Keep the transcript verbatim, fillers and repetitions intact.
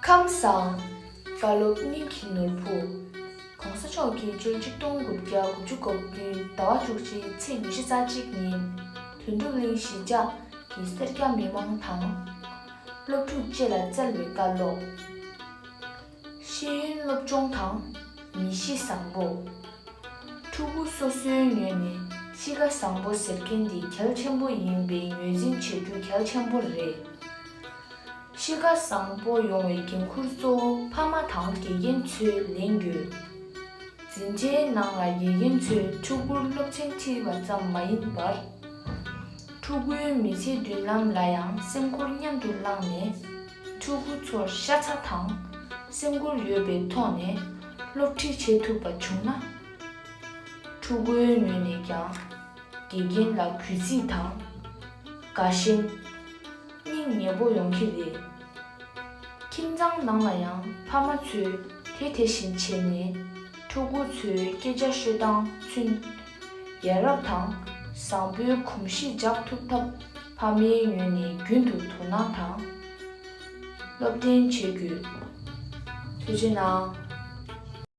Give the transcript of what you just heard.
ཁམས་བཟང་། བཀའ་སློབ་སྙིང་གི་ནོར་བུ། ༸གོང་ས་མཆོག་གིས་ཕྱི་ལོ་ཆིག་སྟོང་དགུ་བརྒྱ་དགུ་བཅུ་གོ་བདུན་ཟླ་བ་བཅུ་གཅིག་ཚེས་ཉི་ཤུ་རྩ་གཅིག་ཉིན་དོན་གྲུབ་གླིང་གཞིས་ཆགས་ཀྱི་སེར་སྐྱ་མི་མང་དང་། སློབ་ཕྲུག་བཅས་ལ་སྩལ་བའི་བཀའ་སློབ། ཤེས་ཡོན་སློབ་སྦྱོང་དང་མི་གཤིས་བཟང་པོ། ཕྲུ་གུ་སོ་སོའི་ངོས་ནས་གཤིས་ཀ་བཟང་པོ་ཟེར་མཁན་འདི་གལ་ཆེན་པོ་ཡིན་པའི་ངོས་འཛིན་བྱེད་རྒྱུ་གལ་ཆེན་པོ་རེད། གཤིས་ཀ་བཟང་པོ་ཡོང་བའི་འགན་འཁུར་གཙོ་བོ་ཕ་མ་དང་དགེ་རྒན་ཚོས་ལེན་དགོས། འཛིན་གྲྭའི་ནང་ལ་དགེ་རྒན་ཚོས་ཕྲུ་གུར་སློབ་ཚན་ཁྲིད་པ་ཙམ་མ་ཡིན་པར། ཕྲུ་གུའི་མི་ཚེའི་མདུན་ལམ་ལ་ཡང་སེམས་ཁུར་མཉམ་དུ་བླངས་ནས། ཕྲུ་གུ་ཚོར་ཤ་ཚ་དང་སེམས་ཁུར་ཡོད་པའི་ཐོག་ནས་སློབ་ཁྲིད་བྱེད་ཐུབ་པ་བྱུང་ན། ཕྲུ་གུའི་ངོས་ནས་ཀྱང་དགེ་རྒན་ལ་གུས་བརྩི་དང་། དགའ་ཞེན། སྙིང་ཉེ་པོ་ཡོང་གི་རེད། ཁྱིམ་ཚང་ནང་ལ་ཡང་ཕ་མ་ཚོས་དེ་དེ་བཞིན་བྱས་ནས་ཕྲུ་གུ་ཚོའི་སྐད་ཆ་ཤོད་སྟངས་ཚུན་ཡ་རབས་དང་བཟང་པོའི་གོམས་གཤིས་འཇགས་ཐུབ་ཐབས་ཕ་མའི་ངོས་ནས་རྒྱུན་དུ་དོ་སྣང་དང་སློབ་སྟོན་བྱེད་དགོས། ཐུགས་རྗེ་གནང་།